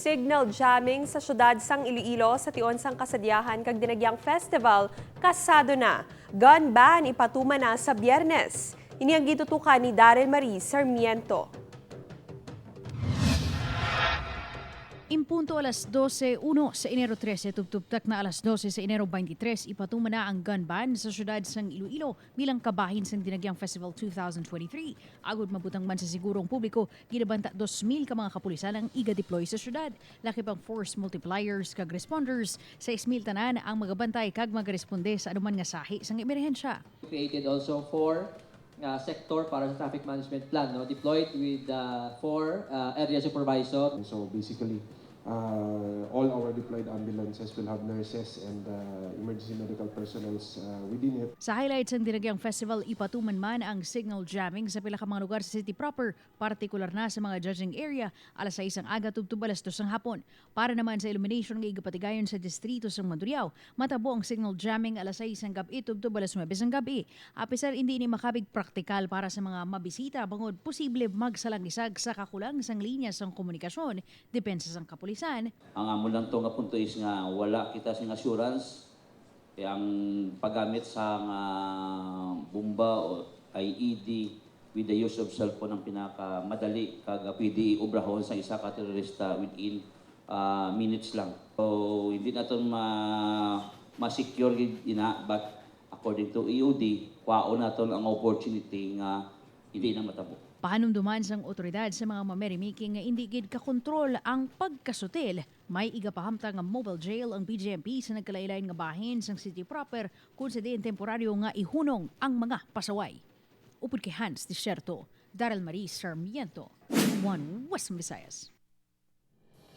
Signal jamming sa syudad sang Iloilo sa tion sang Kasadyahan kag Dinagyang Festival kasado na. Gun ban ipatuman na sa Biyernes. Ini ang gitutukan ni Darren Marie Sarmiento. Impunto alas 12:01 sa Enero 13, tubtubtak na alas 12 sa Enero 23, ipatuma na ang gun ban sa syudad sang Iloilo bilang kabahin sang Dinagyang Festival 2023. Agod mabutang man sa sigurong publiko, ginabanta 2,000 ka mga kapulisan ang iga-deploy sa syudad. Laki pang force multipliers kag responders, 6,000 tanan ang magabantay kag magaresponde sa anuman nga sahi sang emerhensya. Created also four sector para sa traffic management plan, no? Deployed with four area supervisor. So basically, all our deployed ambulances will have nurses and emergency medical personnels within it. Sa highlights ng Dinagyang Festival, ipatuman man ang signal jamming sa pila ka mga lugar sa city proper, partikular na sa mga judging area, alas 6 ang aga tubtob alas 2 ang hapon. Para naman sa illumination nga igapatigayon sa distrito sang Mandurriao, matabo ang signal jamming alas 6 ang gabi tubtob alas 9 ang gabi. Apisar hindi ni makabig praktikal para sa mga mabisita bangod posible magsalangisag sa kakulang sang linya sang komunikasyon, depensa sang kapulisan. Ang amo lang to nga punto is nga wala kita sing assurance kaya ang paggamit sa nga bomba o IED with the use of cellphone ang pinakamadali kag pwede obrahon sa isa ka terorista within minutes lang. So hindi naton ma ma-secure gid ina, but according to EOD, kwaon naton ang opportunity nga hindi na matabo. Pahanumduman sang otoridad sa mga mamerrymaking nga hindi gid kakontrol ang pagkasutil. May igapahamtang nga mobile jail ang BJMP sa nagkalailain nga bahin sang city proper kung sa diin temporaryo nga ihunong ang mga pasaway. Upod kay Hans Desierto, Daryl Marie Sarmiento, One Western Visayas.